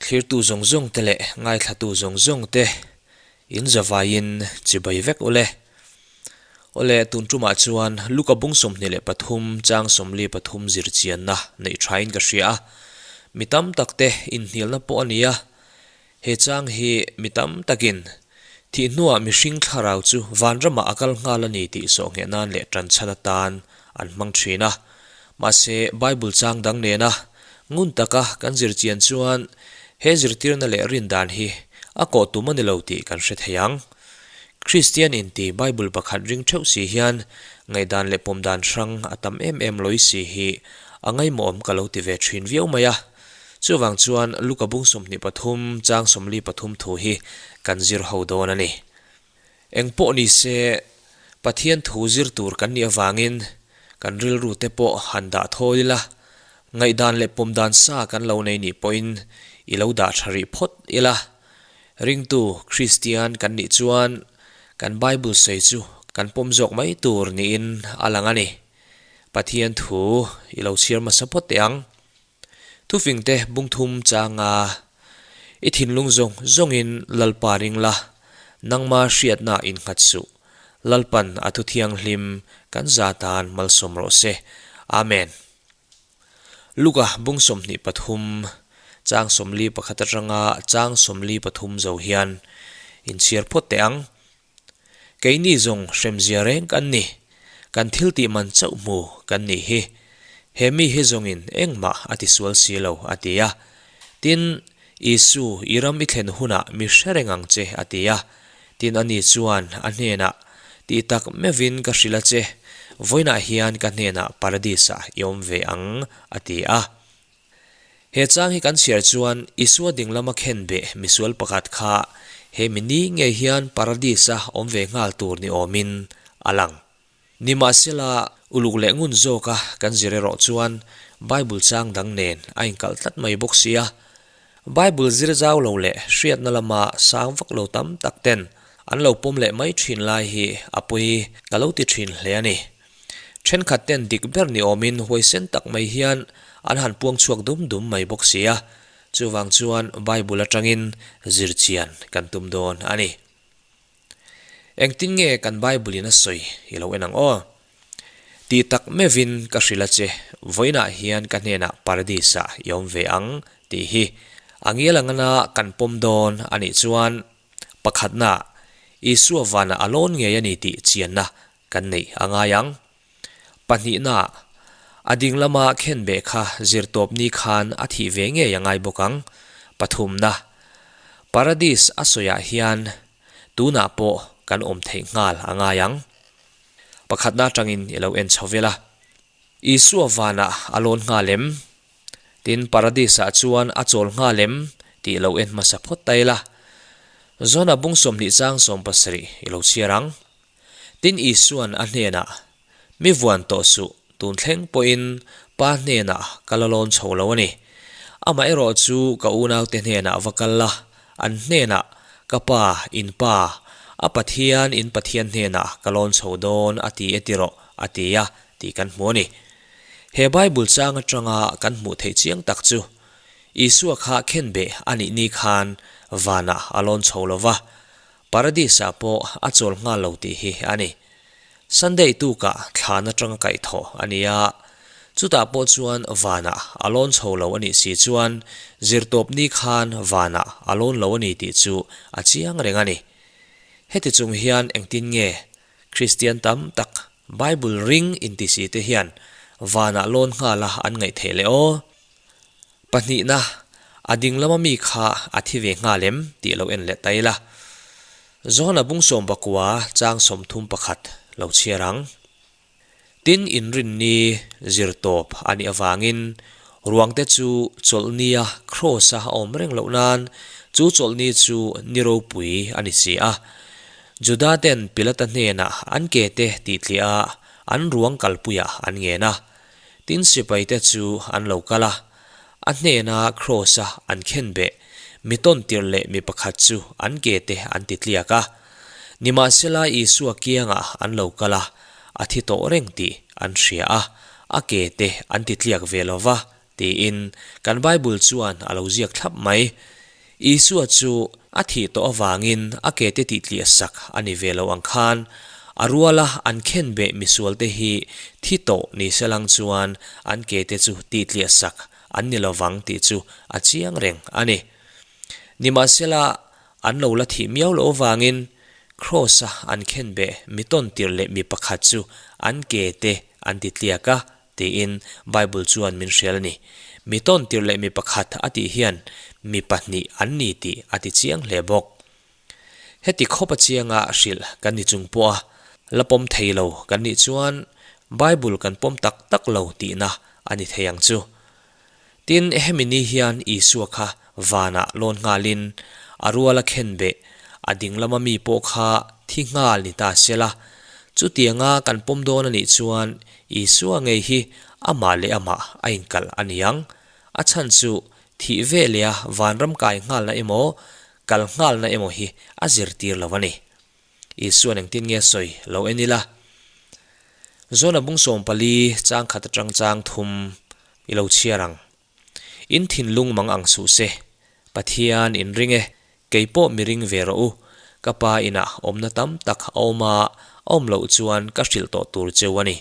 Thlirtu zawng zawng te leh ngaithlatu zawng zawng te in zavaiin chibai vek ule. Awle, tun tumah chuan Luka bung 23 chang 43 zirchianna neih thain ka hria a. Mi tam tak te inhnialna pawh a ni a. He chang hi mi tam takin thih hnuah mihring thlarau chu vanramah a kal nghal a ni tih sawhngheh nan leh tanchhan atan an hmang thin a. Mahse, Bible chang dang nena ngun taka kan zirchian chuan he zirtirna leh rin dan hi a kawh tum a ni lo tih kan hre thei ang. Kristian inti Bible pakhat ring theuh si hian ngaihdan leh pawm dan hrang a tam em em lawih si hi a ngaimawhawm ka lo ti ve thin viau mai a. Chuvang chuan Luka bung 23 chang 43 thu hi kan zir ho dawn a ni. Eng pawh ni se, Pathian thu zir tur kan nih avangin kan rilru te pawh han dah thawl ila, ngaihdan leh pawm dan sa kan lo nei nih pawhin i lo dah tha rih phawt ila. Ringtu Kristian kan nih chuan kan Bible sawi chu kan pawm zawk mai tur niin a lang a ni. Pathian thu i lo chhiar hmasa phawt teh ang. Thufingte bungthum changa i thinlung zawng zawngin Lalpa ring la, nangma hriatna innghat suh. Lalpan a thu thianghlim kan za tan malsawm rawh se. Amen. Luka bung 23 chang 41 atanga chang 43 zo hian inchhiar phawt teh ang. Keini zawng hremzia reng kan ni, kan thil tih man chauh hmu kan nih hi. He mi hi zawngin engmah a ti sual si lo, a ti a. Tin, Isu, i ram i thlen hunah mi hre reng ang che, a ti a. Tin, ani chuan a hnenah, Tih tak meuhin ka hrilh a che, vawiinah hian ka hnenah Paradis-ah i awm ve ang, a ti a. He chang hi kan chhiar chuan Isua ding lama khen beh misual pakhat kha he mi ni ngei hian Paradis-a awm ve nghal tur ni awmin a lang. Nimahsela, uluk leh ngun zawka kan zir erawh chuan Bible chang dang nen a inkalh tlat mai bawk sia. Bible zir zau lo leh hriatna lama sang vak lo tam tak ten an lo pawm leh mai thin lai hi a pawi ka lo ti thin hle a ni. Thenkhat ten dik ber ni awmin huaisen tak mai hian an han puang chhuak dum dum mai bawk si a, chuvang chuan Bible atangin zir chian kan tum dawn a ni. Engtin nge kan Bible in a sawi i lo en ang aw? Tih tak meuhin ka hrilh a che, vawiinah hian ka hnenah Paradis ah i awm ve ang tih hi a ngial angana kan pawm dawn a nih chuan pakhatna Isua vanah a lawn ngei a ni tih chianna Kan neih a ngai ang. Pahnihna, a ding lama khenbeh kha zirtawp ni khan a thih ve ngei a ngai bawk ang. Pathumna, Paradis a sawiah hian tunah pawh kan awm theih nghal a ngai ang. Pakhatna atangin i lo en chho vel a. Isua vanah a lawn nghal em? Tin, Paradis-ah chuan a chawl nghal em? tih lo en hmasa phawt ta ila. Zona bung 20 chang 70 i lo chhiar ang. Tin Isua'n a hnenah, Mi vuan tawh suh, tun thleng pawhin Pa hnenah ka la lawn chho lo a ni. Amaherawh chu ka unaute hnenah va kal la, an hnenah, Ka Pa, in Pa, a Pathian, in Pathian hnenah ka lawn chho dawn a ti e ti rawh, a ti a, tih kan hmu a ni. He Bible chang atanga kan hmuh theih chiang tak chu, Isua kha khenbeh a nih ni khan vanah a lawn chho lo va, Paradis-ah pawh a chawl nghal lo tih hi a ni. Sunday tukah thlan atanga kaihthawh a ni a, chutah pawh chuan vanah a lawn chho lo a nih si chuan zirtawp ni khan vanah a lawn lo a ni tih chu a chiang reng a ni. Heti chung hian engtin nge Kristian tam tak Bible ring inti si te hian vanah lawn nghala an ngaih theih le aw? Pahnihna, a ding lama mi kha a thi ve nghal em tih lo en leh ta ila. Johana bung 19 chang 31 lo chhiar ang. Tin inrinni zir tawp a nih avangin ruangte chu chawlhnia kraws-a a awm reng loh nan chu chawlhni chu ni ropui a ni si a. Juda ten Pilata hnenah an ke te tih tliah a an ruang kalpuiah an ngen a. Tin sipaite chu an lo kal a, a hnena kraws-a an khen beh, mi tawn tirh leh mi pakhat chu an ke te an ti tliak a. Nimahsela Isua kiangah an lo kal a, a thi tawh reng tih an hria a, a ke te an ti tliak ve lo va, tiin kan Bible chuan a lo ziak thlap mai. Isua chu a thih tawh avangin a ke te tihtliah sak a ni ve lo ang khan, a ruala an khenbeh misualte hi thi tawh ni selang chuan an ke te chu tihtliah sak an ni lovang tih chu a chiang reng a ni. Nimahsela, an lo la thih miau loh avangin Kraws-a an khenbeh mi tawn tirh leh mi pakhat chu an ke te an ti tliak a, tiin Bible chuan min hrial a ni. Mi tawn tirh leh mi pakhat a tih hian mi pahnih an ni tih a ti chiang hle bawk. Heti khawp a chianga hrilh kan ni chung pawha la pawm thei lo kan nih chuan Bible kan pawm tak tak lo tihna a ni thei ang chu. Tin, hemi ni hian Isua kha vanah lawn nghalin a ruala khenbeh a ding lama mi pawh kha thi nghal ni ta se la. Chutianga kan pawm dawn a nih chuan Isua ngei hi amah leh amah a inkalh a ni ang. A chhan chu thih ve leh a vanram kai nghalna emaw kal nghalna emaw hi a zirtir lo a ni. Isua'n engtin nge sawi lo en ila? Zona bung 14 chang khat atang chang thum i lo chhiar ang. In thinlung mang ang suh se. Pathian in ring e, kei pawh mi ring ve rawh u. Ka pa inah awmna tam tak a awm a, a awm loh chuan ka hrilh tawh tur cheu a ni.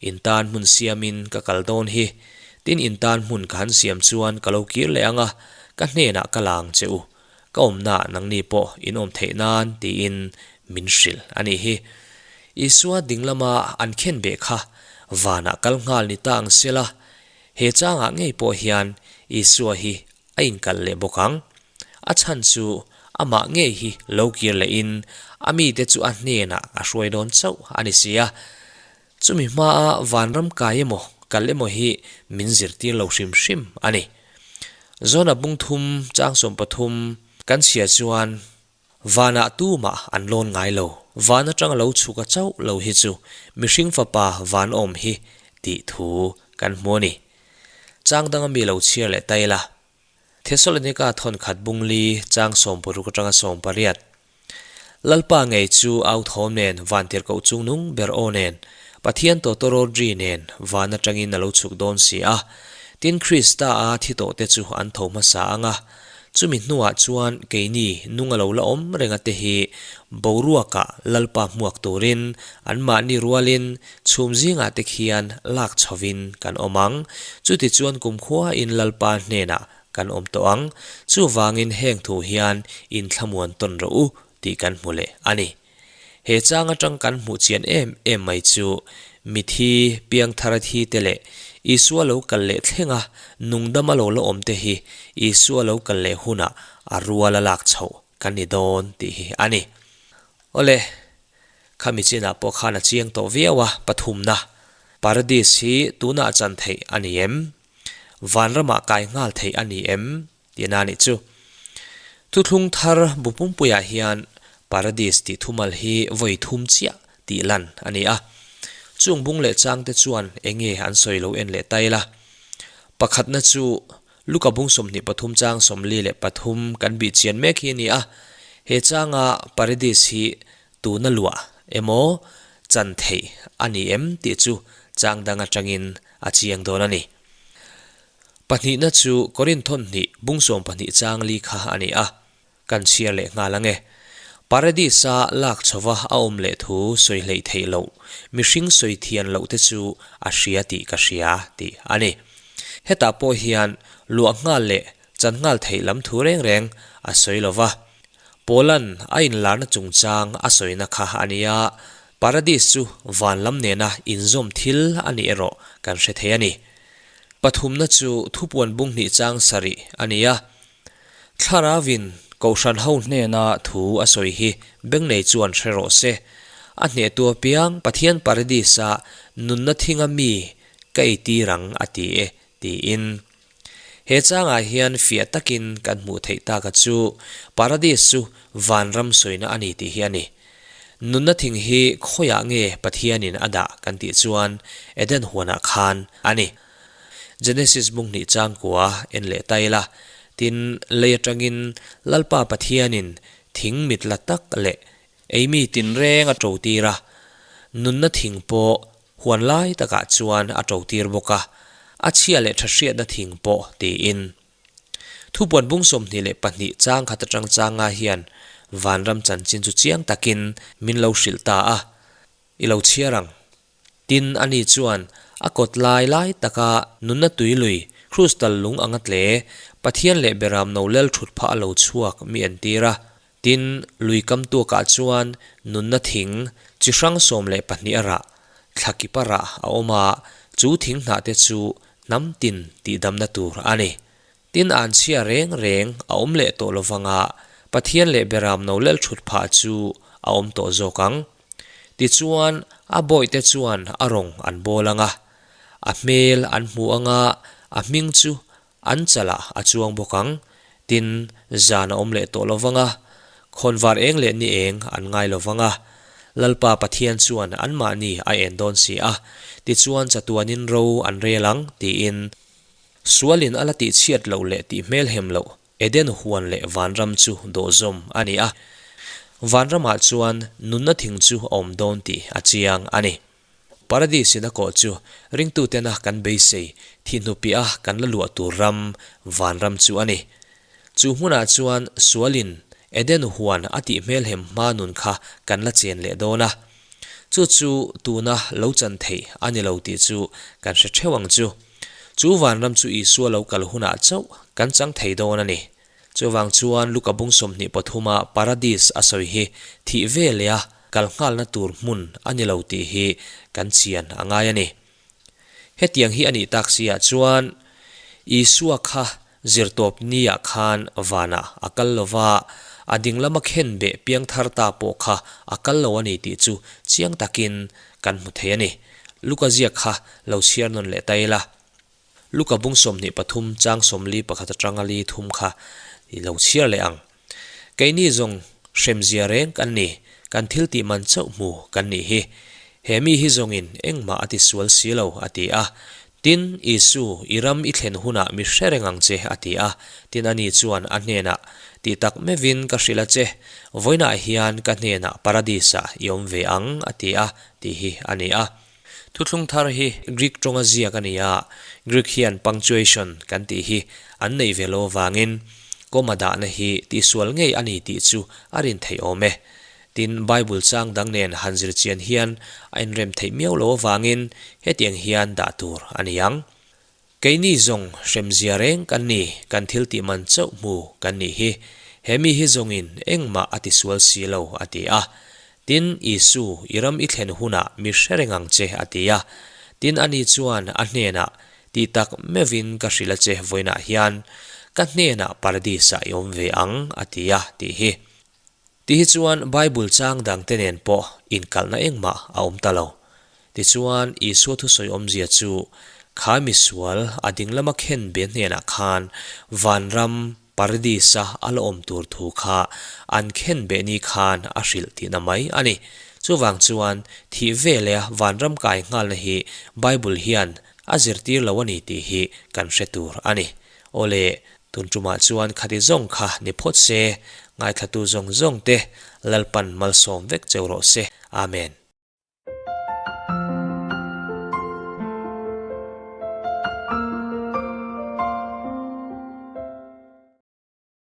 In tan hmun siamin ka kal dawn hi. Tin in tan hmun ka han siam chuan ka lo kir leh ang a, ka hnenah ka la ang che u. Ka awmnaah nangni pawh in awm theih nan tiin min hrilh a nih hi. Isua ding lama an khen beh kha vanah kal nghal ni ta ang sela, he changah ngei pawh hian Isua hi a inkalh leh bawk ang. A chhan chu amah ngei hi lo kir lehin a mite chu a hnenah a hruai dawn chauh a ni si a. Chumi hmaa vanram kai emaw kal emaw hi min zirtir lo hrim hrim a ni. Zona bung thum chang 13 kan chhia chuan vanah tumah an lawn ngai lo. Van atanga lo chhuk a chauh lo hi chu mihring fapa van awm hi tih thu kan hmu a ni. Chang danga mi lo chhiar leh ta ila. Thesalonika thawnkhat bung li chang 60 atanga 18. Lalpa ngei chu au thawm nen van tirhkoh chung nung ber aw nen, Pathian tawtawrawdri nen van atangin a lo chhuk dawn si a. Tin Krista a thi tawhte chu an tho hmasa ang a. Chumi hnuah chuan keini nung a lo la awm reng a te hi boruakah Lalpa hmuak turin anmahni rualin chhum zingah te khian lak chhovin kan awm ang. Chutichuan kumkhuain Lalpa hnenah kan awm tawh ang. Chuvangin heng thu hian inthlamuan tawn rawh u tih kan hmu leh a ni. He chang atang kan hmuh chian em em mai chu mithi, piangthara thi te leh Isua lo kal leh thlenga nungdama lo la awm te hi Isua lo kal leh hunah a rual a lak chhoh kan ni dawn tih hi a ni. Awle, khami chinah pawh khan a chiang tawh viau a, pathumna, Paradis hi tunah chan theih a ni em? Vanramah kai nghal theih a ni em? Tihna a nih chu. Thuthlung thar bu pumpuiah hian Paradis tih thumal hi vawi thum chiah tih lan a ni a. Chung bung leh changte chuan eng nge an sawi lo en leh ta ila. Pakhatna chu Luka bung 23 chang 43 kan bih chian mek hi a ni a. He changa Paradis hi tuna luah emaw chan theih a ni em tih chu chang dang atangin a chiang dawn a ni. Pahnihna chu Korinth hnih bung 12 chang li kha a ni a, kan chhiar leh nghal ang e. Paradis-a lak chhova a awm leh thu sawi hleih theih loh, mihring sawi thian loh te chu a hria tih ka hria tih a ni. Hetah pawh hian luah nghal leh chan nghal theih lam thu reng reng a sawi lo va. Paula'n a inlarna chungchang a sawina kha a ni a, Paradis chu van lam nena inzawm thil a nih erawh kan hre thei a ni. Pathumna chu thupuan bung hnih chang sarih a ni a, Thlarauvin Kohhran ho hnena thu a sawi hi bengnei chuan hre rawh se. A hnehtu apiang Pathian Paradis-a nunna thinga mi ka eitir ang a ti e, tiin. He changah hian fiah takin kan hmuh theih taka chu Paradis chu vanram sawina a ni tih hi a ni. Nunna thing hi khawiah nge Pathianin a dah kan tih chuan Eden huanah khan a ni. Genesis bung hnih changkua en leh ta ila, tin lei atangin Lalpa Pathianin thing mit la tak leh eimi tinreng a to tir a, nunna thing pawh Huan lai takah chuan a to tir bawk a, a chhia leh tha hriatna thing pawh tiin. Thupuan bung 22 chang khat atang changa hian vanram chanchin chu chiang takin min lo hrilh ta a, i lo chhiar ang. Tin, ani chuan a kawt lai lai taka nunna tui lui, krustal lung anga tle, Pathian leh Beram no lel thut phah a lo chhuak mi entir a. Tin, lui kam tuakah chuan nunna thing chi hrang 12 a rah, thla kipa rah a awm a, chu thing hnah te chu hnam tin tihdamna tur a ni. Tin, an chhia reng reng a awm leh tawh lovanga Pathian leh Beram no lel thut phah chu a awm tawh zawk ang. Tichuan, a bawihte chuan a rawng an bawl ang a, a hmel an hmu ang a, a hming chu an chalah a chuang bawk ang. Tin, zan a awm leh tawh lo vang a, khawnvar eng leh ni eng an ngai lo vang a. Lalpa Pathian chuan anmahni a en dawn si a, tichuan chatuanin ro an rel ang, tiin. Sualin a la tihchhiat loh leh tihhmelhem loh Eden huan leh vanram chu dawhzawm a ni a. Vanramah chuan nunna thing chu a awm dawn tih a chiang a ni. Paradis in a kawh chu ringtutena kan beisei thihhnupiah a kan la luah tur ram, vanram chu a ni. Chu hmunah chuan sualin Eden huan a tih hmelhem hma nun kha kan la chen leh dawn a. Chu chu tuna lo chan theih a ni lo tih chu kan hre theuh ang chu. Chu vanram chu Isua lo kal hunah chauh kan chang thei dawn a ni. Chuvang chuan Luka bung 23 a Paradis a sawi hi thih ve leh a kal nghalna tur hmun a ni lo tih hi kan chian a ngai a ni. Hetiang hi a nih tak si ah chuan Isua kha zirtawp ni ah khan vanah a kal lo va, a ding lama khen beh piang thar ta pawh kha a kal lo a ni tih chu chiang takin kan hmu thei a ni. Luka ziak kha lo chhiar nawn leh ta ila. Luka bung 23 chang 41 atanga li thum kha i lo chhiar leh ang. Keini zawng hremzia reng kan ni, kan thil tih man chauh hmu kan nih hi. He mi hi zawngin engmah a ti sual si lo, a ti a. Tin, Isu, i ram i thlen hunah mi hre reng ang che, a ti a. Tin, ani chuan a hnenah, Tih tak meuhin ka hrilh a che, vawiinah hian ka hnenah Paradis-ah i awm ve ang, a ti a, tih hi a ni a. Thuthlung thar hi Greek tawnga ziak a ni a, Greek hian punctuation kan tih hi an neih ve lo avangin comma dahna hi tihsual ngei a ni tih chu a rin theih awm e. Tin, Bible chang dang nen han zir chian hian a inrem theih miau lo avangin hetiang hian dah tur a ni ang. Keini zawng hremzia reng kan ni, kan thil tih man chauh hmu kan nih hi. He mi hi zawngin engmah a tisual si lo, a ti a. Tin, Isu, i ram i thlen hunah mi hre reng ang che, a ti a. Tin, ani chuan a hnenah, Tih tak meuhin ka hrilh a che vawiinah hian, ka hnenah Paradis-ah i awm ve ang, a ti a, tih hi. Ti hi chuan Bible chang dangte nen pawh inkalhna engmah a awm ta lo. Tichuan, Isua thusawi awmzia chu kha misual a ding lama khen be hnenah khan vanram, Paradis-a a la awm tur thu kha an khen beh ni khan a hrilh tihna mai a ni. Chuvang chuan, thih veleh a vanram kai nghalna hi Bible hian a zirtir lo a ni tih hi kan hre tur a ni. Awle, tun tumah chuan khati zawng kha ni phawt se, ngaithlatu zawng zawng te Lalpan malsawm vek cheu rawh se. Amen.